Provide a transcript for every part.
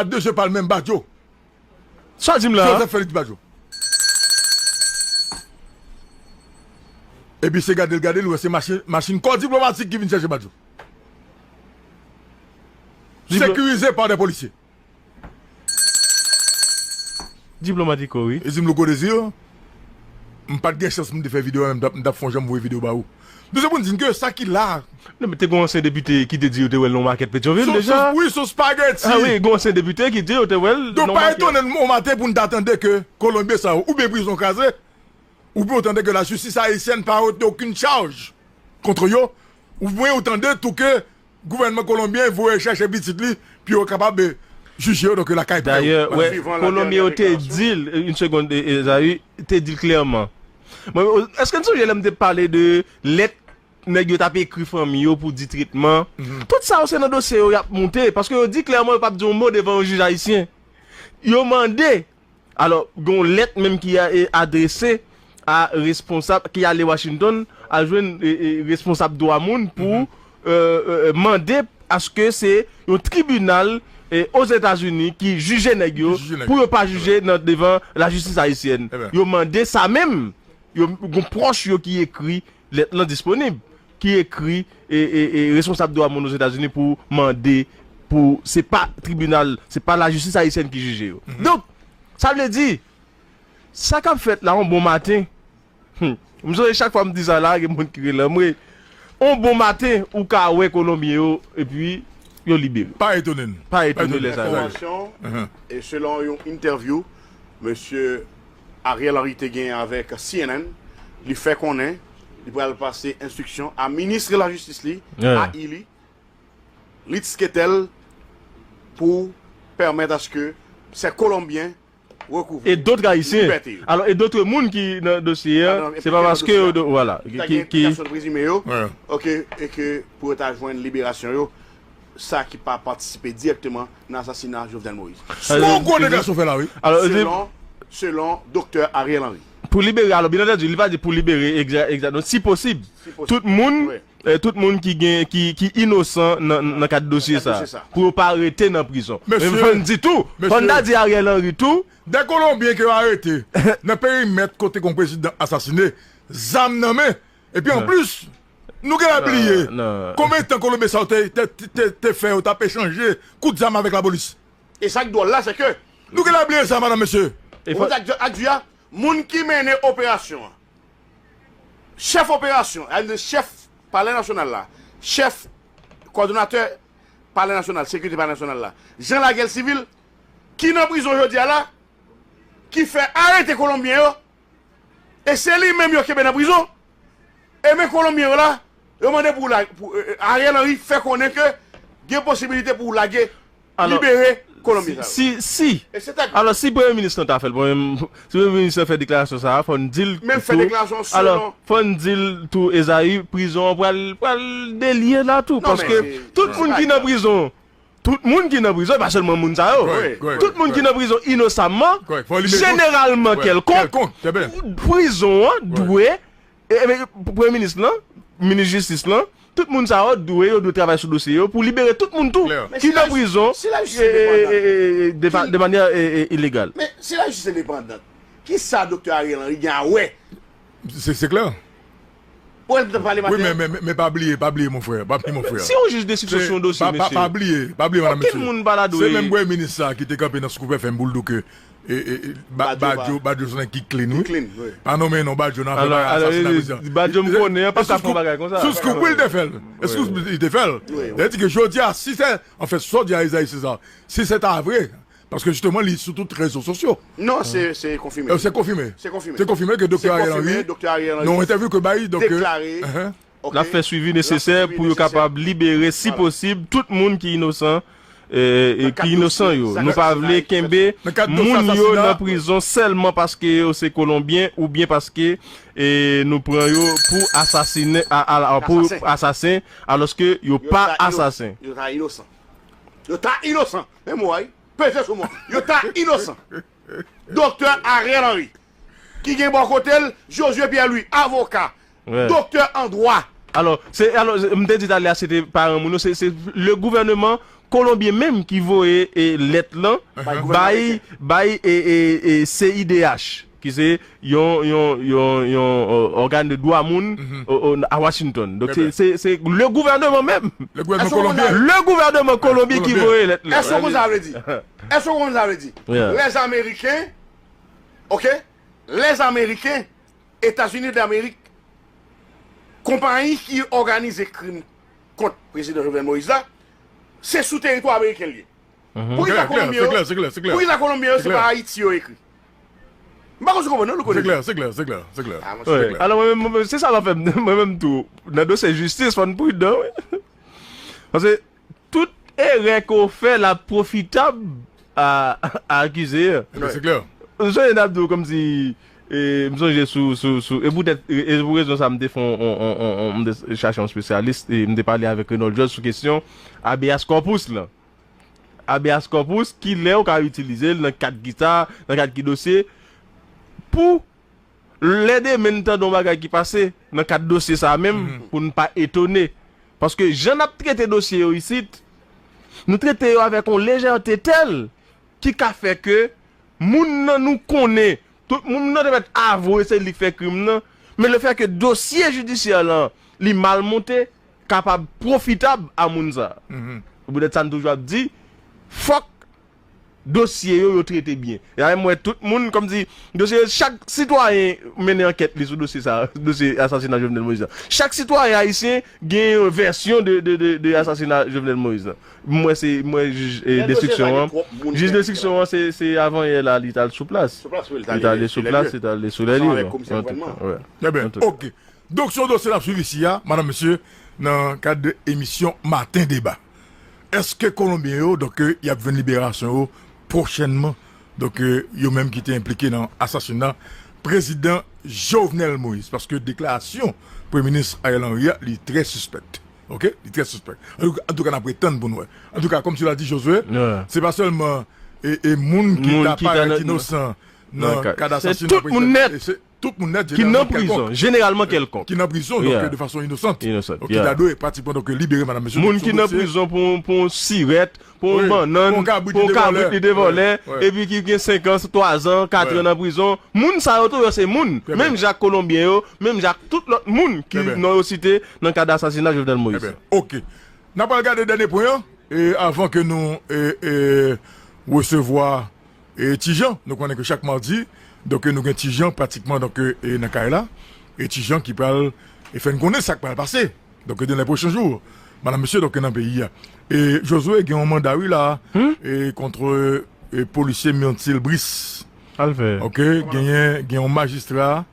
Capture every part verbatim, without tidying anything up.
a de zye pa l menm, Badio. Sa w di m la? Joseph Félix Badio. Epi se gade l, gade l, ou wè se machin, machin kò diplomatik ki vin chèche Badio. Sekirize pa de polisye. Diplomatik, wi. E di m, Louko Désir, m pa t gen chans pou m te fè videyo a, men m t ap, m t ap fè yon jan m voye videyo ba ou. Nou se pou n di n ke sa ki la. Non, men te gen yon ansyen depite ki te di yo te wè l nan yon makèt Petyonvil deja. Sou, wi, sou spaghetti. Ah wi, gen yon ansyen depite ki di yo te wè l nan yon makèt. Donk, pa etone n yon maten pou n ta tande ke Kolonbyen sa yo, oubyen prizon kraze, oubyen w tande ke lajistis ayisyèn pa rete okenn chaj kont yo, oubyen w tande tou ke gouvènman kolonbyen voye chèche pitit li pou yo kapab, eh, jije yo, donk, lakay pa yo. Dayè, wè, Kolonbyen yo te di l, une seconde, eh, eh, Ezayi, te di l klèman. Mwen, èske n sonje lè m te pale de lèt nèg yo t ap ekri fanmi yo pou di tretman? Tout sa yo se nan dosye yo y ap moute, paske yo di klèman yo p ap di yon mo devan yon jij ayisyen. Yo mande Alò, gen yon lèt menm ki a, e, adrese a responsab, ki ale Washington, al jwenn, e, e, responsab dwa moun pou, e, e, e, mande aske se yon tribinal, e, Ozetazini ki jije nèg yo, pou yo pa jije nan, devan lajistis ayisyèn. Yo mande sa menm. Yo, gen pwòch yo ki ekri, lèt lan disponib, ki ekri, e, e, e, responsab dwa moun Ozetazini pou mande pou, se pa tribinal, se pa lajistis ayisyèn ki jije yo. Donk, sa vle di, sa k ap fèt la, yon bon maten, hmm, m sonje chak fwa m di sa la, gen moun ki rele anmwe. Yon bon maten, ou ka wè Kolonbyen yo, epi yo libere. Pa etone n. Pa etone lè sa yo. Enfòmasyon, e selon yon entèvyou, mesye Ariel Henry te gen avèk C N N, li fè konnen li pral pase enstriksyon a minis lajistis li, a I li, Litz Ketel, pou pèmèt aske sè Kolonbyen rekouvri libète yo. E dòt Ayisyen. Alò, e dòt moun ki nan dosye a, se pa paske yo, vwala, ki, ki, ki, ki, ok, e ke pou yo ta jwenn liberasyon yo, sa ki pa patisipe dirèkteman nan asasina Jovenel Moïse. Gwo, gwo deklarasyon fè la, wi. Alò, selon, selon doktè Ariel Henry. Pou libere, alò, byen antandi, li pa di pou libere egza-, egzakteman. Si posib, tout moun, e, tout moun ki gen, ki, ki inosan nan, nan kad dosye sa, pou yo pa rete nan prizon. Men fò n di tou, fò n ta di Ariel Henry tou. De Kolonbyen ke yo arete nan perimèt kote yon prezidan asasine, zam nan men, epi anplis, nou genlè bliye konbyen tan Kolonbyen sa yo te, te, te, te, te fè yo t ap echanje kout zam avèk lapolis. E sa k dwòl la, se ke nou genlè bliye sa, madanm, mesye. Ou konn sa k di a, moun ki mennen operasyon an, chèf operasyon, sa vle di chèf Palè Nasyonal la, chèf kòdonatè Palè Nasyonal, sekirite Palè Nasyonal la, jan lagè sivil, ki nan prizon jodi a la, ki fè arete Kolonbyen yo, e se li menm yo kenbe nan prizon, e men Kolonbyen yo la, yo mande pou la, pou, e, e, Ariel Henry fè konnen ke gen posibilite pou lage, libere Kolonbyen sa yo. Si, si, alò, si premye minis lan ta fè l, premye, si premye minis lan fè deklarasyon sa a, fò n di l tou, alò, fò n di l tou, Ezayi, prizon an pral, pral delye la tou, paske tout moun ki nan prizon, tout moun ki nan prizon, e pa sèlman moun sa yo, tout moun ki nan prizon inosamman, jeneralman kèlkonk, prizon an dwe E, e, men, premye minis lan, minis jistis lan, tout moun sa yo dwe, yo dwe travay sou dosye yo pou libere tout moun tou ki nan prizon, e, e, e, e, de fa-, de manyè, e, e, ilegal. Men si lajistis endepandant, kisa doktè Ariel Henry gen a wè? Se, se klè. Ou wè l t ap pale maten an? Wi, men, men, men, men pa bliye, pa bliye, mon frè, pa bliye, mon frè. Si yon jij de enstriksyon sou yon dosye, mesye, pa bliye, pa bliye, madanm, mesye. Okenn moun pa ta dwe. Se menm premye minis sa ki te kanpe nan Scoop F M pou l di w ke E, e, e, Ba-, Badio, Badio se nèg ki clean, wi. Ki clean, wi. Pa nonmen non Badio nan afè asasina prezidan. Badio m konnen an, pa ka fè yon bagay konsa. Sou Scoop, wi, l te fè l. E Scoop, li te fè l. Li di ke jodi a, si se, anfèt, sa w di a Ezayi César, si se ta vre, paske jisteman, li sou tout rezo sosyo. Non, se, se konfime. E, se konfime. Se konfime. Se konfime ke doktè Ariel Henry, nan yon entèvyou ke bay, donk, deklare, l ap fè swivi nesesè pou yo kapab libere, si posib, tout moun ki inosan, e, e ki inosan yo. Nou pa vle kenbe moun yo nan prizon sèlman paske yo se Kolonbyen oubyen paske, e, nou pran yo pou asasinen, a, a, a, pou asasen, alòske yo pa asasen. Yo ta inosan. Yo ta inosan. Men mo a, wi. Peze sou mo. Yo ta inosan. Doktè Ariel Henry, ki gen bò kote l Josué Pierre Louis, avoka, doktè an dwa. Alò, se, alò, m te di talè a, se te paran moun yo, se, se le gouvernement Kolonbyen menm ki voye e, lèt lan bay, bay e, e, e C I D H, ki se yon, yon, yon, yon ògàn de dwa moun, o, o, a Washington. Donk, se, se, se le gouvènman menm. Le gouvènman kolonbyen. Le gouvènman Kolonbi ki voye lèt lan. Èske w konn sa vle di? Èske w konn sa vle di? Lèzameriken, oke? Lèzameriken, Etazini Damerik, konpayi ki òganize krim kont prezidan Jovenel Moïse la, se sou teritwa ameriken l ye. Poukisa Kolonbyen yo, poukisa Kolonbyen yo se pa Ayiti yo ekri? M pa konn si w konprann non, nou konnen. Se klè, se klè, se klè, se klè. Alò, mwen menm, se sa k fè m, mwen menm tou, nan dosye jistis, fò n pridan, wi. Paske tout erè ke w fè la pwofitab a, a akize a. Ebyen, se klè. M sonje n ap di w kòmsi, e, m sonje sou, sou, sou, e poutèt, e, e pou rezon sa, m te fè on, on, on, on, on, m te chache yon espesyalis, e m te pale avèk Renold Georges sou kesyon habeas corpus lan. Habeas corpus, kilè w ka itilize l, nan kad ki sa, nan kad ki dosye, pou lè demen n tande yon bagay ki pase nan kad dosye sa a menm, pou n pa etone. Paske jan n ap trete dosye yo isit, nou trete yo avèk yon lejète tèl ki ka fè ke moun nan nou konnen, tout moun nan te mèt avwe se li k fè krim nan, men lefètke dosye jidisyè lan, li mal monte, kapab pwofitab a moun sa a. Se poutèt sa n toujou ap di, fòk dosye yo, yo trete byen. E a menm wè tout moun, kòmsi, dosye, chak sitwayen mennen ankèt li sou dosye sa, dosye asasina Jovenel Moïse la. Chak sitwayen ayisyen gen yon vèsyon de, de, de, de asasina Jovenel Moïse la. M wè se, m wè jij, e, destriksyon an. Jij destriksyon an, se, se avanyè la, li t al sou plas. Li t ale sou plas, li t ale sou lè li. Antouka, wi. Ebyen, antouka. Oke. Donk, se yon dosye n ap swiv isi a, madam, mesye, nan kad de emisyon Maten Deba. Èske Kolonbyen yo, donk, y ap jwenn liberasyon yo pwochènman? Donk, yo menm ki te enplike nan asasina prezidan Jovenel Moïse. Paske deklarasyon Premye Minis Ariel Henry a, li trè sispèk. Oke? Li trè sispèk. Antouka, n ap ret tann pou n wè. Antouka, comme cela dit Josué, se pa sèlman, e, e moun ki ta parèt inosan nan kad asasina prezidan. Tout moun nèt ki nan prizon, jeneralman kèlkonk. Ki nan prizon, donk, de fason inosant. Donk, ki ta dwe pratikman, donk, libere, madam, mesye. Moun ki nan prizon pou, pou yon sirèt, pou yon bannann, pou yon kabrit li te vòlè, epi ki gen senk an, twa zan, kat an nan prizon. Moun sa yo tou, yo se moun. Menm jan ak Kolonbyen yo, menm jan ak tout lòt moun ki non yo site nan kad asasina Jovenel Moïse. Oke. N ap al gade dènye pwen an, e, avan ke nou, e, e, resevwa e, Ti Jan, nou konnen ke chak madi, donk, nou gen Ti Jan pratikman, donk, e, nan kay la. E Ti Jan ki pral, e, fè n konnen sa k pral pase. Donk, dans les prochains jours, madam, mesye, donk, nan peyi a. E Josué gen yon manda, wi, la, e, kont, e, polisye Myrtil Brice. Oke, genyen, gen yon majistra,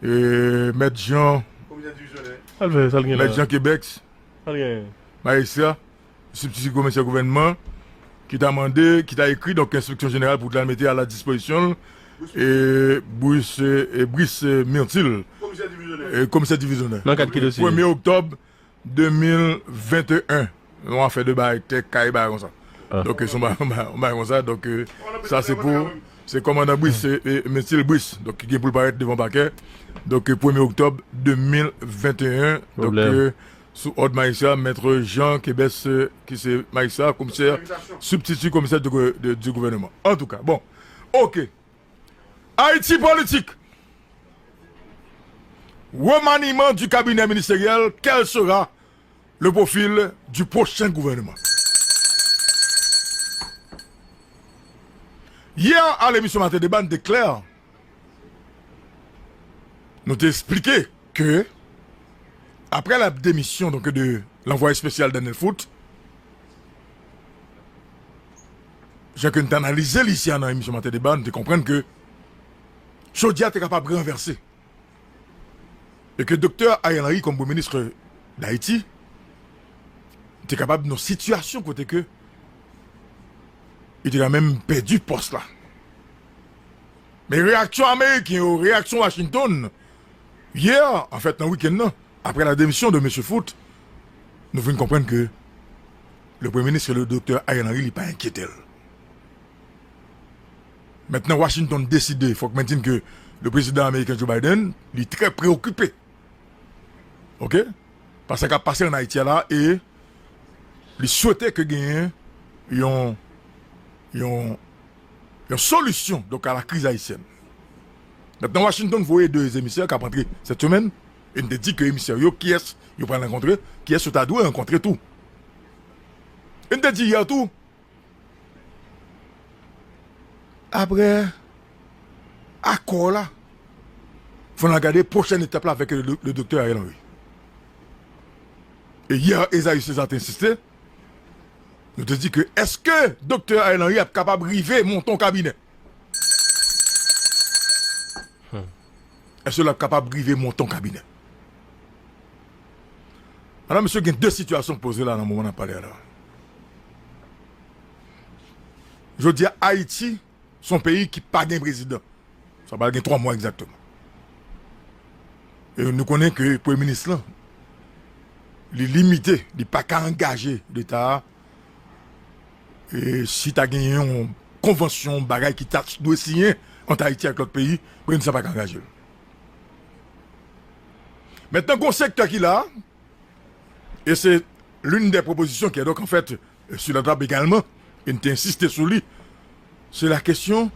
e, mèt Jan, mèt Jan Kebex, majistra, sibtiti komisè gouvènman, ki ta mande, ki ta ekri, donk, enspeksyon jeneral pou ta mete a la dispozisyon l, e, Brice, e, Brice, e, Myrtil, e, komisè divizyonè. Nan kad ki dosye? Premye oktòb de mil venteyen. Yon afè de bagay tè kay, bagay konsa. Donk, se yon bagay, yon bagay, yon bagay konsa. Donk, e, sa se pou, se kòmandan Brice, e, e, Myrtil Brice, donk, ki gen pou l parèt devan pakè. Donk, e, premye oktòb de mil venteyen. Donk, e, sou òd majistra, mèt Jan Kebès, e, ki se majistra, komisè, sibtiti komisè di gou-, de, di gouvènman. Antouka, bon, oke. Haïti politique. Remaniement du cabinet ministériel, quel sera le profil du prochain gouvernement? Hier, à l'émission Matin Débat, nou te klè, nou te eksplike ke, après la démission, donc, de l'envoyé spécial Daniel Foot, jan ke n te analize li isi a nan emisyon Maten Deba, nou te konprann ke jodi a te kapab ranvèse. E ke Doktè Ariel Henry, kòm Premye Minis Dayiti, te kapab nan sitiyasyon kote ke li te ka menm pèdi pòs la. Men reyaksyon ameriken yo, reyaksyon Washington, yè, anfèt, nan wikenn nan, apre la demisyon de mesye Foot, nou vin konprann ke le Premye Minis, le Doktè Ariel Henry, li pa enkyete l. Mentnan, Washington deside, fòk mwen di n ke le prezidan ameriken Joe Biden, li trè preokipe. Oke? Pa sa k ap pase ann Ayiti a la, e li swete ke genyen yon, yon, yon solisyon, donk, a la kriz ayisyèn. Mentnan, Washington voye de emisè k ap antre sèt semèn, e n te di ke emisè yo, kiyès yo pral rankontre, kiyès yo ta dwe rankontre tou. E n te di yè tou, apre akò la, fò n al gade pwochèn etap la avèk le, le doktè Ariel Henry. E yè, Esaü César te ensiste, nou te di ke èske doktè Ariel Henry ap kapab rive monte yon kabinè? Èske l ap kapab rive monte yon kabinè? Madanm, mesye, gen de sitiyasyon k poze la nan moman n ap pale a la. Jodi a, Ayiti se yon peyi ki pa gen prezidan. Sa pral gen twa mwa egzakteman. E nou konnen ke premye minis lan, li limite, li pa ka angaje Leta a. E si ta genyen yon konvansyon, bagay ki ta dwe siyen ant Ayiti ak lòt peyi, premye minis lan pa ka angaje l. Mentnan, gon sektè ki la, e se l'une des propositions qui est donc en fait sur la table également, e n te ensiste sou li, se la kesyon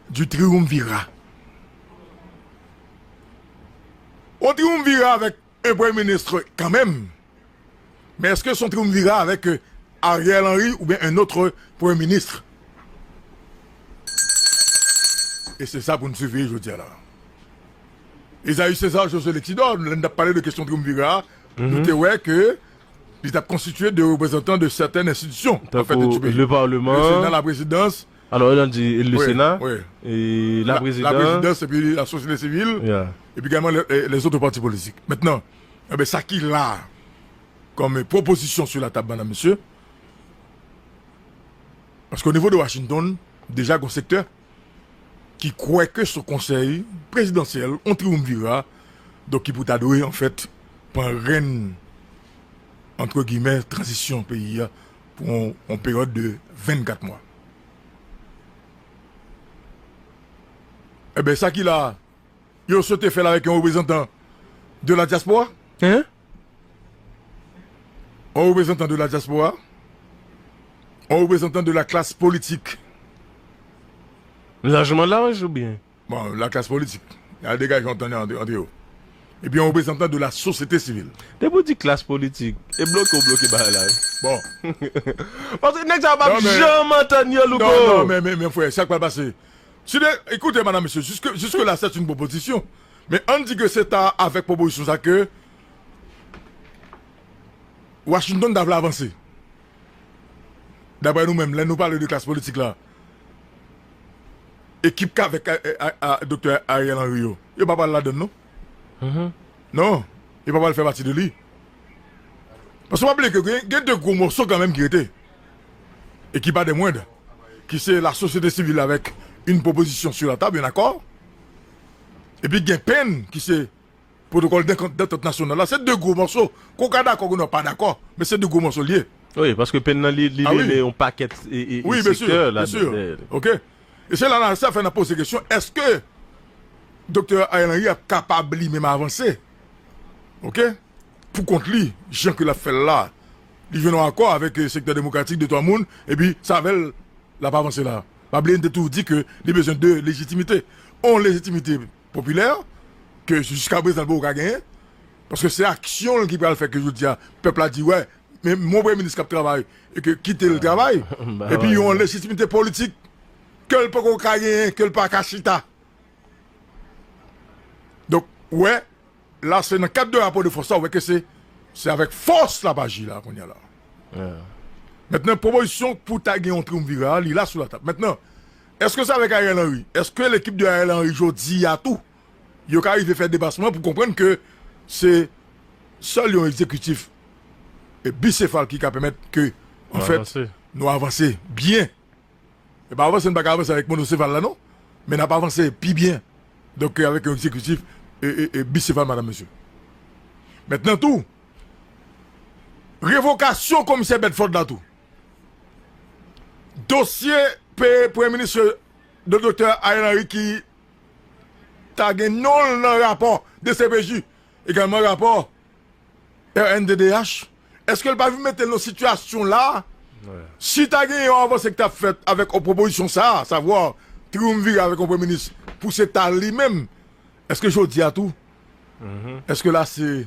du triumvirat. On triumvirat avèk un premye minis kanmenm, men èske se on triumvirat avèk, euh, Ariel Henry oubyen un autre premye minis? E se sa pou n siveye jodi a la. Esaü César, Josué Lexidor, lè n t ap pale de kesyon triumvirat, nou te wè ke li t ap konstitye de reprezantan de sètèn enstitisyon, an fèt, du pays. Le Parlement. Le Sénat, la présidence. Alors, on a dit le Sénat, et la présidence. La présidence, et puis la société civile, et puis également les, les, les autres partis politiques. Maintenant, eh ben, sa ki la, kòm pwopozisyon sou la tab, madanm, mesye, paske o nivo de Washington, deja gon sektè ki kwè ke se yon konsèy prezidansyèl, yon triumvirat, donk ki pou ta dwe, an fèt, pran rèn, entre guillemets, tranzisyon peyi a pou yon, yon peryòd de vennkat mwa. Eben, sa ki la, yo swete fè l avèk yon reprezantan de la dyaspora? Hein? Un représentant de la diaspora, un représentant de la classe politique. Lajman laj oubyen? Bon, la klas politik. Al degaje yon tan antre, antre yo. Epi yon reprezantan de la sosyete sivil. Depi w di klas politik, e bloke w bloke bagay la, wi. Bon. Paske nèg sa yo p ap janm antann yo, Louko. Non, non, men, men, men, frè, sa k pral pase? Si de, écoutez, madame, monsieur, jusque, jusque-là, c'est une proposition. Men ann di ke se ta avèk pwopozisyon sa ke Washington ta vle avanse. Daprè nou menm, lè nou pale de klas politik la, ekip k avèk, a, a, a, Doktè Ariel Henry yo, yo pa pral ladann, non? Non, yo pa pral fè pati de li. Paske w pa bliye ke gen, gen de gwo mòso kanmenm ki rete. E ki pa de mwend. Ki se la sosyete sivil avèk une proposition sur la table, un accord. Epi gen pen ki se pwotokòl dantant, dantant nasyonal la. Se de gwo mòso. Ke w ka dakò, ke w pa dakò, men se de gwo mòso l ye. Wi, paske pen nan li, li rele yon pakèt e, e, e sektè ladan. Wi, byen si, byen si. Oke? E se la, la, sa fè n ap poze kesyon, èske Doktè Ariel Henry ap kapab li menm avanse? Oke? Pou kont li, jan ke l ap fè l la, li jwenn yon akò avèk, eh, sektè demokratik, de twa moun, epi se avè l l ap avanse la. Pa bliye, n te toujou di ke li bezwen de lejitimite. On lejitimite popilè, ke jiskaprezan l poko ka genyen, paske se aksyon l ki pral fè ke jodi a, pèp la di, wè, men mon premye minis k ap travay, e ke kite l travay, epi yon lejitimite politik ke l poko ka genyen, ke l pa ka chita. Donk, wè, la, se nan kad de rapò de fòs la, w wè ke se, se avèk fòs l ap aji la, kounye a la. Mentnan, pwopozisyon pou ta gen yon triumvirat, li la sou latab. Mentnan, èske se avèk Ariel Henry? Èske lekip de Ariel Henry jodi a tou, yo ka rive fè depasman pou konprann ke se sèl yon egzekitif e bisefal ki ka pèmèt ke, anfèt, nou avanse byen. E pa avanse, n pa ka avanse avèk monosefal la, non. Men n ap avanse pi byen. Donk, avèk yon egzekitif e, e, e bisefal, madam, mesye. Mentnan tou, revokasyon komisè Bedford la tou. Dosye pe-, premye minis de Doktè Ariel Henry ki ta gen non l nan rapò D C P J, egalman rapò R N D D H, èske l pa vin mete l nan sitiyasyon la, Si ta gen yon avanse ki t ap fèt avèk yon pwopozisyon sa a, savwa triyonvire avèk yon premye minis pou se ta li menm, èske jodi a tou, èske la se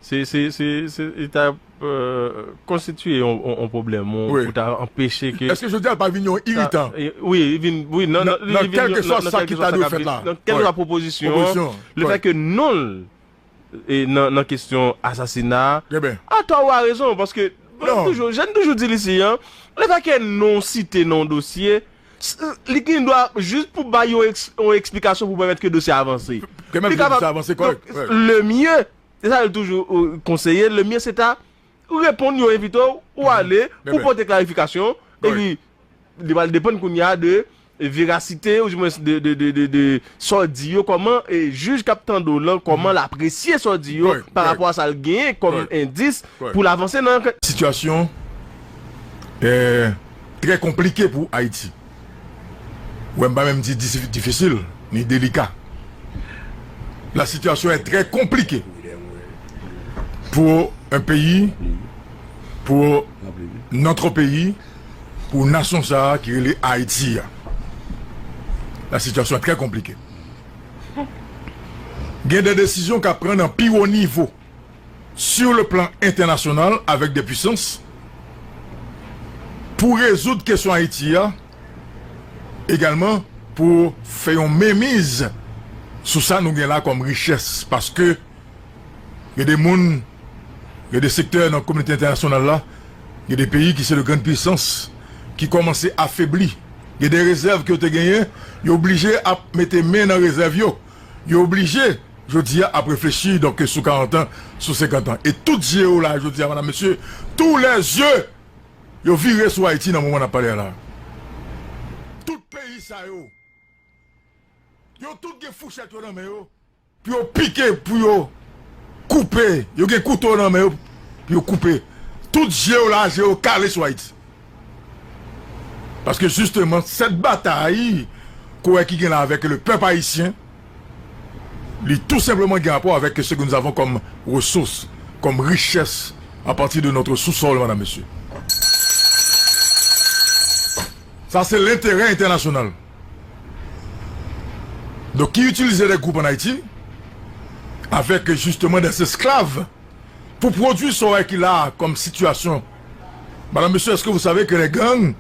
Se, se, se, se, li ta euh, konstitiye yon, yon, yon pwoblèm, yon, pou ta anpeche ke. Èske jodi a l pa vin yon iritan? Wi, li vin, wi, nan, nan, li vin nan kèlkeswa sa ki ta dwe fèt la. Nan kèlkeswa pwopozisyon, le fè ke non l e nan, nan kesyon asasina a, atò ou a rezon, paske toujou, jan n toujou di l isi, an, le fè ke non site nan yon dosye, li gen dwa jis pou bay yon, yon eksplikasyon pou pèmèt ke dosye a avanse. Li kapab, le mye, se sa yo toujou konseye, le mye se ta reponn, yo envite w, ou ale pou pote klarifikasyon, epi li pral depann kounye a de verasite, oudimwens de, de, de, de, de sa w di yo, kòman e jij k ap tande w lan, kòman l apresye sa w di yo pa rapò a sa l genyen kòm endis pou l avanse nan ankèt. Sitiyasyon eh, trè konplike pou Ayiti. Wè, m pa menm di difisil, ni delika. La situation est très compliquée pour un pays, pour notre pays, pour nasyon sa a ki rele Ayiti a. La situation est très compliquée. Gen de desizyon k ap pran nan pi wo nivo sur le plan entènasyonal avèk de pwisans pou rezoud kesyon Ayiti a, egalman pou fè yon menmiz sou sa nou gen la kòm richès, paske gen de moun, gen de sektè nan kominote entènasyonal la, gen de peyi ki se de grann pwisans ki kòmanse afebli. Gen de rezèv ke yo te genyen, yo oblije ap mete men nan rezèv yo. Yo oblije jodi a ap reflechi, donk, sou karant an, sou senkant an. E tout zye yo la, jodi a, madam, mesye, tous les yeux, yo vire sou Ayiti nan moman n ap pale a la. Tout peyi sa yo, yo tout gen fouchèt yo nan men yo, pou yo pike, pou yo koupe, yo gen kouto nan men yo, pou yo koupe. Tout zye yo la, zye yo kale sou Ayiti. Paske jisteman, sèt batay ke w wè ki gen la avèk le pèp ayisyen, li tou senpleman gen rapò avèk ce que nous avons comme ressources, comme richesse à partir de notre sous-sol, madam, mesye. Sa se lenterè entènasyonal. Donk, ki itilize de gwoup ann Ayiti avèk jisteman de esklav pou pwodui sa w wè ki la a kòm sitiyasyon. Madam, mesye, èske vous savez que les gangs,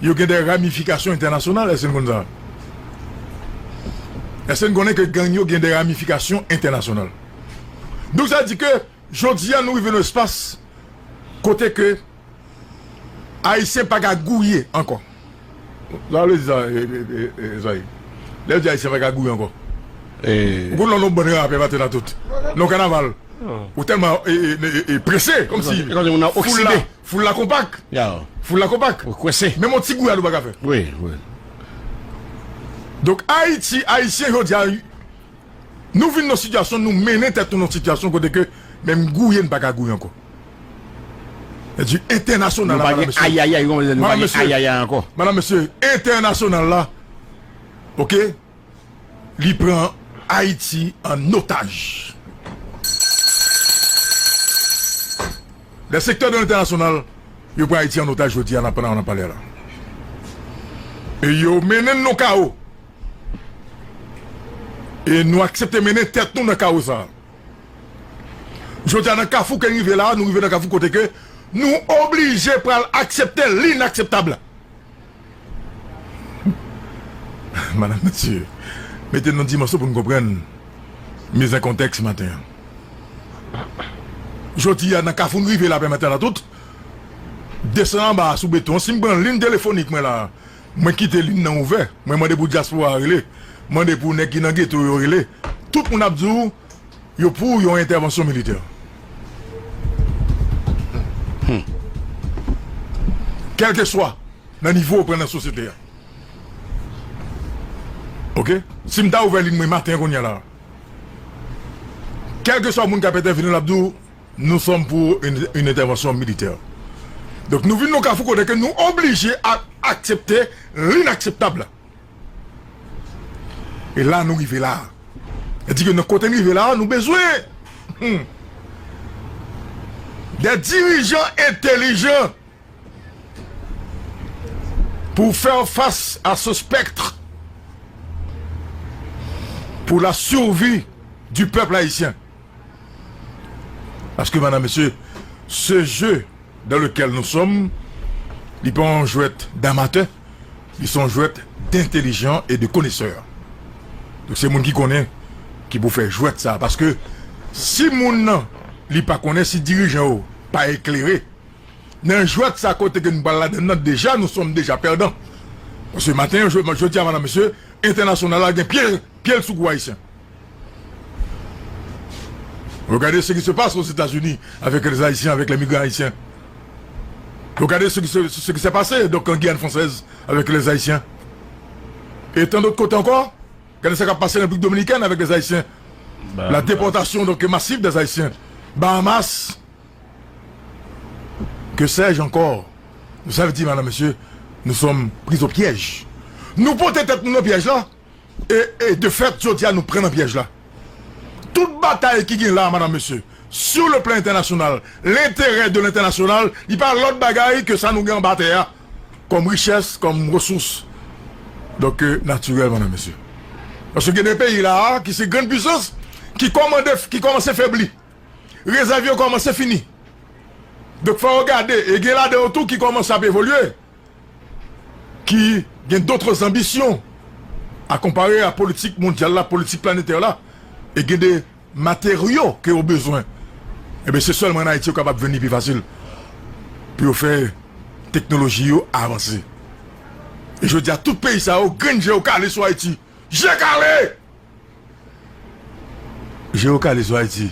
yo gen de ramifikasyon entènasyonal? Èske n konn sa? Èske n konnen ke gang yo gen de ramifikasyon entènasyonal? Donk, sa di ke jodi a, nou rive nan espas kote ke Ayisyen pa ka gouye ankò. Sa vle di sa, e, e, e, e, Zay? Lè yo di Ayisyen pa ka gouye ankò. Ou konn lè nou bann rapè maten nan tout. Nan kanaval. Ou tèlman e, e, e, e, prese, kòmsi foul la, foul la konpak. Foul la konpak. Menm yon ti gouyad ou pa ka fè. Donk, Ayiti, Ayisyen jodi a, nou vin nan sitiyasyon, nou mennen tèt nou nan sitiyasyon kote ke menm gouye n pa ka gouye ankò. Sa di entènasyonal la, madam, mesye. Madam, mesye, entènasyonal la, oke, li pran Ayiti an otaj. Lè sektè de entènasyonal, yo pran Ayiti an otaj jodi a, nan pandan n ap pale a la. E yo mennen n nan kawo. E nou aksepte mennen tèt nou nan kawo sa a. Jodi a, nan kafou ke n rive la, nou rive nan kafou kote ke nou oblije pral aksepte linakseptab. Madam, mesye, mete n nan dimansyon pou n konprann miz an kontèks maten an. Jodi a, nan kafou n rive la, pèmèt a tout desann anba a sou beton an. Si m pran liy telefonik mwen la, mwen kite liy nan ouvè. Mwen mande pou dyaspora a rele. Mande pou nèg ki nan geto yo rele. Tout moun ap di w, yo pou yon entèvansyon militè. Kèlkeswa nan nivo w pran nan sosyete a. Oke? Si m ta ouvè liy mwen maten kounye a la, kèlkeswa moun k ap entèvini, l ap di w, nous sommes pour une, une intervention militaire. Donk, nou vin nan kafou kote ke nou oblije a-, aksepte linakseptab. E la nou rive la. Sa di ke nan kote n rive la, nou bezwen, hmm, de dirijan entelijan pour faire face à ce spectre, pour la survie du peuple haïtien. Parce que, madame, monsieur, ce jeu dans lequel nous sommes, li pa yon jwèt d'amatè, li se yon jwèt d'entèlijan e de konesè. Donk, se moun ki konnen ki pou fè jwèt sa. Paske si moun nan, li pa konnen, si dirijan yo pa eklere, nan jwèt sa kote ke nou pral ladan nan, deja, nous sommes déjà perdants. Paske maten, jodi a, madame, mesye, entènasyonal la gen pye, pye l sou kou ayisyen. Regardez ce qui se passe aux États-Unis avec les Haïtiens, avec les migrants haïtiens. Regardez ce qui se, ce qui s'est passé donc en Guyane française avec les Haïtiens. Et tant d'autres côtés encore. Gade sa k ap pase nan Repiblik Dominikèn avec les Haïtiens. La déportation donc massive des Haïtiens. Bahamas. Que sais-je encore? Sa vle di, madame, mesye, nous sommes pris au piège. Nou pote tèt nou nan pyèj la. E, e de fèt, jodi a, nou pran nan pyèj la. Tout batay ki gen la, madame, mesye, sur le plan international, l'intérêt de l'international, li pa lòt bagay ke sa nou gen anba tè a, kòm richès, kòm resous. Donk, euh, natirèl, madame, mesye. Paske gen de peyi la a, ki se grann pwisans, ki kòmande, ki kòmanse febli. Rezèv yo kòmanse fini. Donk, fò yo gade, e gen ladan yo tou ki kòmanse ap evolye, ki gen d'autres ambitions à comparer à politik mondyal la, politik planetè la, e gen de materyo ke yo bezwen. Ebyen, se sèlman ann Ayiti yo kapab jwenn li pi fasil pou yo fè teknoloji yo avanse. E jodi a, tout peyi sa yo, grenn je yo kale sou Ayiti. Je kale! Je yo kale sou Ayiti.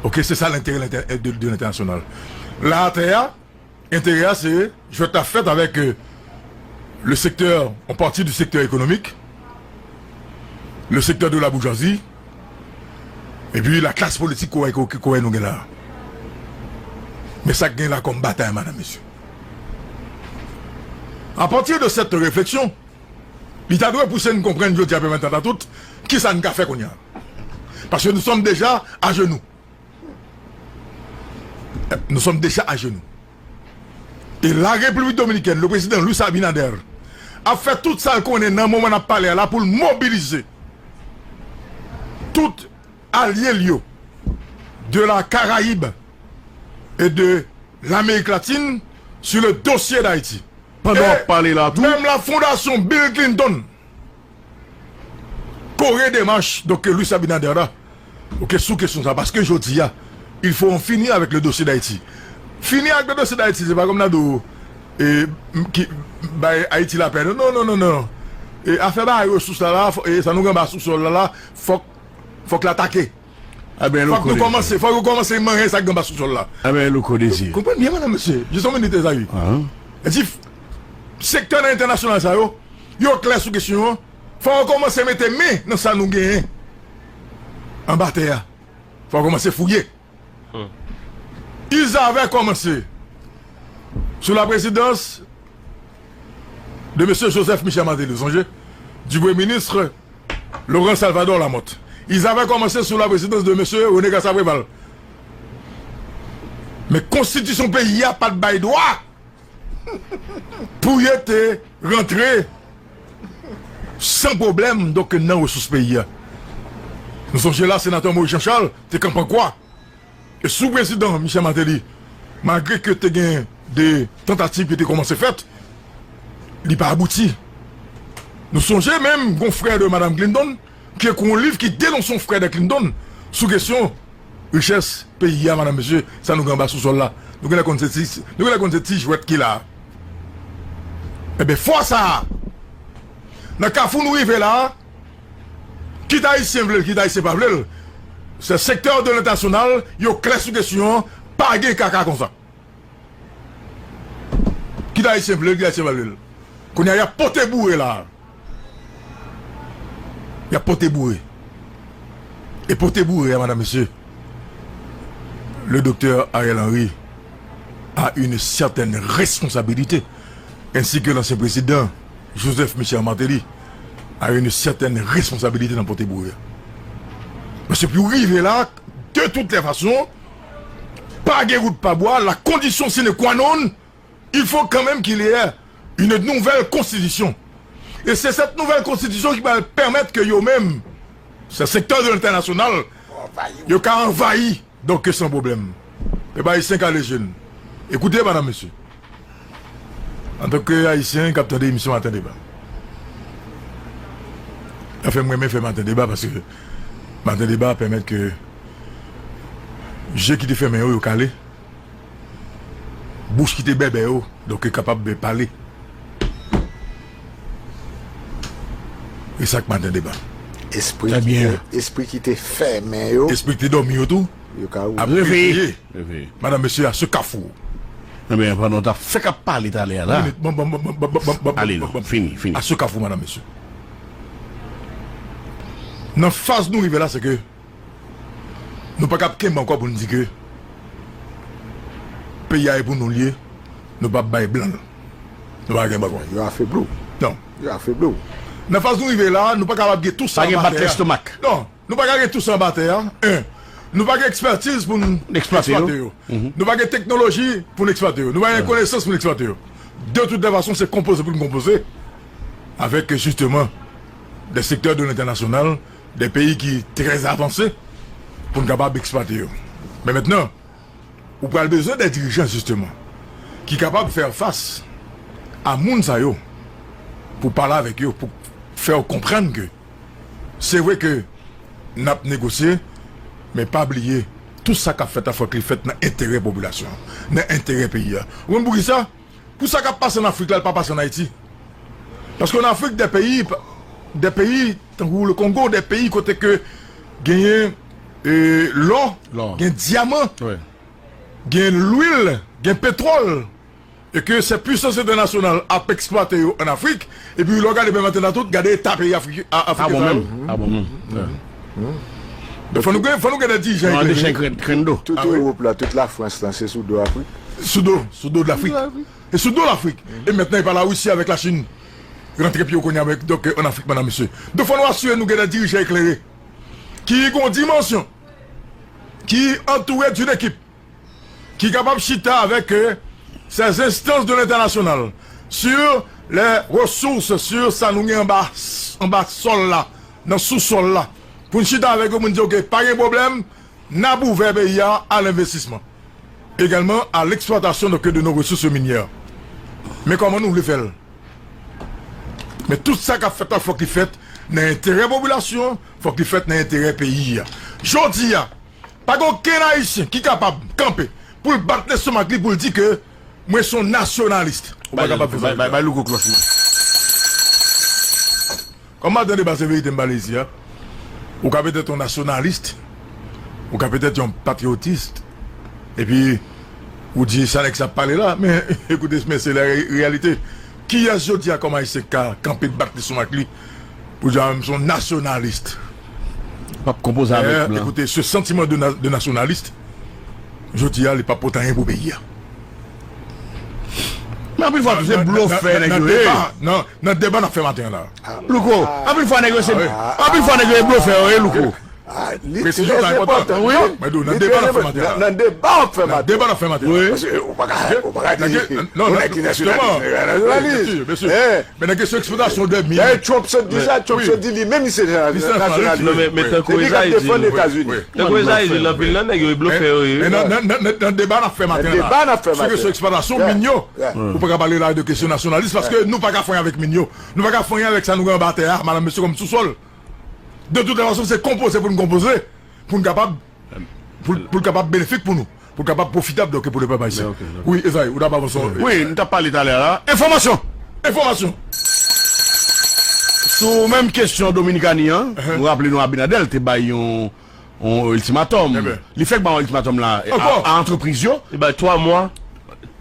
Ok, se sa l'intérêt de, de l'international. La atè a, enterè a, se jwèt la fèt avèk, euh, le secteur, en partie du secteur économique, le secteur de la bourgeoisie, epi la klas politik ke w wè, ke, ke w wè nou gen la a. Men sa k gen la kòm batay, madame, mesye. À partir de cette réflexion, li ta dwe pouse n konprann jodi a, pèmèt nou tout, kisa n ka fè kounye a. Paske nous sommes déjà à genoux. Nous sommes déjà à genoux. E la Repiblik Dominikèn, le président Luis Abinader, ap fè tout sa l konnen nan moman n ap pale a la pou l mobilize tout alye l yo de la Caraïbe et de l'Amérique latine sur le dossier d'Haïti. Pandan w ap pale la tou. Menm la fondasyon Bill Clinton kore demach, donk, Luis Abinader la, ok, sou kesyon sa, paske jodi a, il faut en finir avec le dossier d'Haïti. Fini ak le dossier d'Haïti, se pa kòm nan do, e, m, ki bay Ayiti lapè. Non, non, non, non, non. E, afè bay resous la, la, fò, e, sa nou gen anba sousòl la, la, fòk, fòk l atake. Fòk nou kòmanse, fòk nou kòmanse manyen sa k gen anba sousòl la. Konprann byen, madam, mesye. Jis yon minit, Ezayi. E di, sektè nan entènasyonal sa yo, yo klè sou kesyon an. Fò yo kòmanse mete men nan sa nou genyen anba tè a. Fò yo kòmanse fouye. Ils avaient commencé sous la présidence de monsieur Joseph Michel Martelly, vous songez, du Premier ministre Laurent Salvador Lamothe. Ils avaient commencé sous la présidence de monsieur René Cassavréval. Men konstitisyon peyi a pa t bay dwa pou yo te rantre san pwoblèm, donk, nan resous peyi a. Nou sonje la, senatè Maurice Jean Charles te kanpe an kwa. E sou prezidan Michel Martelly, malgre ke te gen de tantativ ki te kòmanse fèt, li pa abouti. Nou sonje menm, gon frè de madam Clinton, ki ekri yon liv ki denonse yon frè de Clinton sou kesyon richès peyi a, madam, mesye, sa nou gen anba sousòl la. Nou genlè konn se ti, nou genlè konn se ti jwèt ki la. Ebyen, fwa sa a, nan kafou nou rive la a, kit ayisyen vle l, kit ayisyen pa vle l, se sektè de lentènasyonal, yo klè sou kesyon an, pa gen kaka konsa. Kit ayisyen vle l, kit ayisyen pa vle l. Kounye a, y ap pote boure la a. Y ap pote boure. E pote boure a, madam, mesye, le docteur Ariel Henry a une certaine responsabilité, ainsi que l'ancien président Joseph Michel Martelly a une certaine responsabilité nan pote boure a. Paske pou rive la, de toutes les façons, pa gen wout pa bwa, la condition sine qua non, Il faut quand même qu'il y ait une nouvelle constitution. Et c'est cette nouvelle constitution qui va permettre que yo menm, ce secteur de l'international, yo ka anvayi, donk, san pwoblèm. Pèp ayisyen, kale je n. Ekoute, madam, mesye. Antanke ayisyen k ap tande emisyon Maten Deba, anfen, m renmen fè Maten Deba paske Maten Deba pèmèt ke je ki te fèmen yo, yo kale. Bouch ki te bèbè yo, donk, yo kapab pale. E sa k Maten Deba. Espri ki te, espri ki te fèmen yo. Espri ki te dòmi yo tou. Yo ka ouvri. Ap reveye. Reveye. Madam, mesye, à ce carrefour. Ebyen, pandan w t ap fèk ap pale talè a la. Minit, bon, bon, bon, bon, bon, bon, bon, bon, bon, bon, bon. Ale non, fini, fini. À ce carrefour, madam, mesye. Nan faz nou rive la, se ke nou pa ka ap kenbe ankò pou n di ke peyi a e pou nou l ye, nou p ap bay blan l. Nou pa ka kenbe ankò. Yo afebli w. Non. Yo afebli w. Nan faz nou rive la, nou pa kapab gen tou sa anba tè a. Pa gen bat lestomak. Non, nou pa ka gen tou sa anba tè a. En, nou pa gen ekspertiz pou n eksplwate yo. Nou pa gen teknoloji pou n eksplwate yo. Nou pa gen konesans pou n eksplwate yo. De toutes les façons, se konpoze pou n konpoze avèk, jisteman, des secteurs de l'international, des pays ki trè avanse pou n kapab eksplwate yo. Men mentnan, ou pral bezwen de dirijan, jisteman, ki kapab fè fas a moun sa yo, pou pale avèk yo, pou fè yo konprann ke se vre ke n ap negosye, men pa bliye, tout sa k ap fèt la, fòk li fèt nan enterè popilasyon an, nan enterè peyi a. Ou konn poukisa? Pou sa k ap pase ann Afrik la, l pa pase ann Ayiti. Paske ann Afrik, de peyi, de peyi tankou le Kongo, de peyi kote ke genyen, e, lò, gen dyaman, gen lwil, gen petwòl, e ke se pwisans entènasyonal ap eksplwate yo ann Afrik, epi lè w gade menm antèn la tout, gade eta peyi Afrik, a, Afrik sa yo. Pa bon menm, pa bon menm. Donk, fò nou gen, fò nou gen de dirijan eklere. Tout Ewòp la, tout Lafrans la, se sou do Afrik. Sou do, sou do de Lafrik. E sou do Lafrik. E mentnan, e pa Larisi avèk Lachin rantre pye yo kounye a, donk, ann Afrik, madam, mesye. Donk, fò nou asire nou gen de dirijan eklere ki gon dimansyon, ki antoure d'une équipe, ki kapab chita avèk, euh, ces instances de l'international sur les ressources, sur sa nou gen anba, anba sòl la, nan sousòl la. Pou n chita avèk yo, pou n di, oke, pa gen pwoblèm, n ap ouvè peyi a à l'investissement. Également à l'exploitation, donc, de nos ressources minières. Men kòman nou vle fè l? Men tout sa k ap fèt la, fòk li fèt nan enterè popilasyon, fòk li fèt nan enterè peyi a. Jodi a, pa gen okenn Ayisyen ki kapab kanpe pou l bat lestomak li, pou l di ke mwen se yon nasyonalis. Ou pa kapab fè sa. Bay, bay, bay Louko klòch mwen. Kòm Maten Deba, se verite m pale isi a. Ou ka petèt yon nasyonalis, ou ka petèt yon patriyotis, epi ou di sa nèg sa ap pale la, men ekoute, men se la reyalite. Kiyès jodi a kòm Ayisyen k ka kanpe bat lestomak li pou di a m se yon nasyonalis? P ap konpoze avèk blan. Ekoute, ce sentiment de na-, de nationaliste, jodi a, li p ap pote anyen pou peyi a. Men anpil fwa tou se blofè nèg yo ye. Nan, nan deba n ap fè maten an la. Louko, anpil fwa nèg yo se, anpil fwa nèg yo se blofè yo ye, Louko. Presizyon sa enpòtan. Wi. Mwen di w, nan deba n ap fè maten an la. Nan deba n ap fè maten an. Nan deba n ap fè maten an la. Wi. Paske ou pa ka, ou pa ka di yon nèg ki nasyonalis, nasyonalis. Men nan kesyon eksplwatasyon de min. Dayè Trump sot di sa, Trump sot di li menm li se nasyonalis. Non, men, men tankou Ezayi di, tankou Ezayi di, nan vil nan nèg yo e blofè yo ye. Men nan, nan, nan, nan, nan deba n ap fè maten an la. Nan deba n ap fè maten an. Sou kesyon eksplwatasyon min yo, ou pa ka pale la de kesyon nasyonalis, paske nou pa ka fè anyen avèk min yo. Nou pa ka fè anyen avèk sa nou gen anba tè a, madam, mesye, kòm sousòl. De toute façon, se konpoze pou n konpoze, pou n kapab, pou, pou l kapab benefik pou nou, pou l kapab pwofitab, donk, pou le pèp ayisyen. Wi, Ezayi, ou t ap avanse. Wi, nou t ap pale talè a la. Enfòmasyon! Enfòmasyon! Sou menm kesyon Dominikani an, nou raple nou Abinader te bay yon, yon iltimatòm. Li fèk bay yon iltimatòm la a, a antrepriz yo. Li bay twa mwa.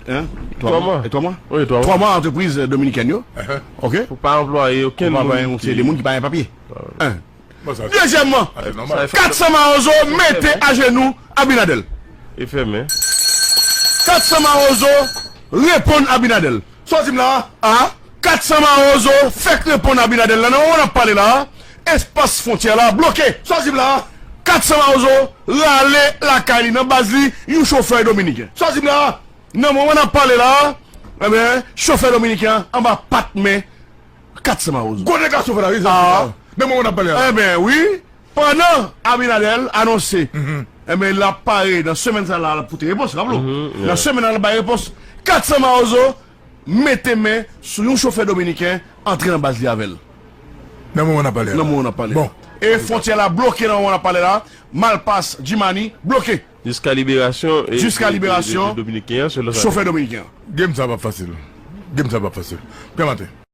Hein? Twa mwa? E twa mwa? Wi, twa mwa. Twa mwa antrepriz dominikèn yo. Ok? Pou pa anplwaye okenn moun. Pou pa anplwaye yon seri de moun ki pa gen papye. Hein? Dezyèmman, kat san Mawozo mete ajenou Abinader. Kat san Mawozo reponn Abinader. Sa w di m la a? Kat san Mawozo fèk reponn Abinader la nan moman n ap pale la a. Espas fwontyè la bloke. Sa w di m la a? Kat san Mawozo rale lakay li nan baz li, yon chofè dominiken. Sa w di m la a? Nan moman n ap pale la a, Ebyen, chofè dominiken an anba pat men kat san Mawozo. Gwo dega chofè la, wi, se sa. Men mwen, mwen ap pale a. Ebyen, wi. Pandan Abinader anonse, ebyen, l ap pare nan semèn sa la, l ap pote repons, raple w. Nan semèn nan, l ap bay repons. Kat san Mawozo mete men sou yon chofè dominiken, antre nan baz li avè l. Nan moman n ap pale a. Nan moman n ap pale. Bon. E fwontyè la bloke nan moman n ap pale la. Malpas, Djimani, bloke. Jiska liberasyon e, Jiska e, e, liberasyon e dominiken an, selon sa. Chofè dominiken an. Game sa p ap fasil. Game sa p ap fasil. Pè Maten.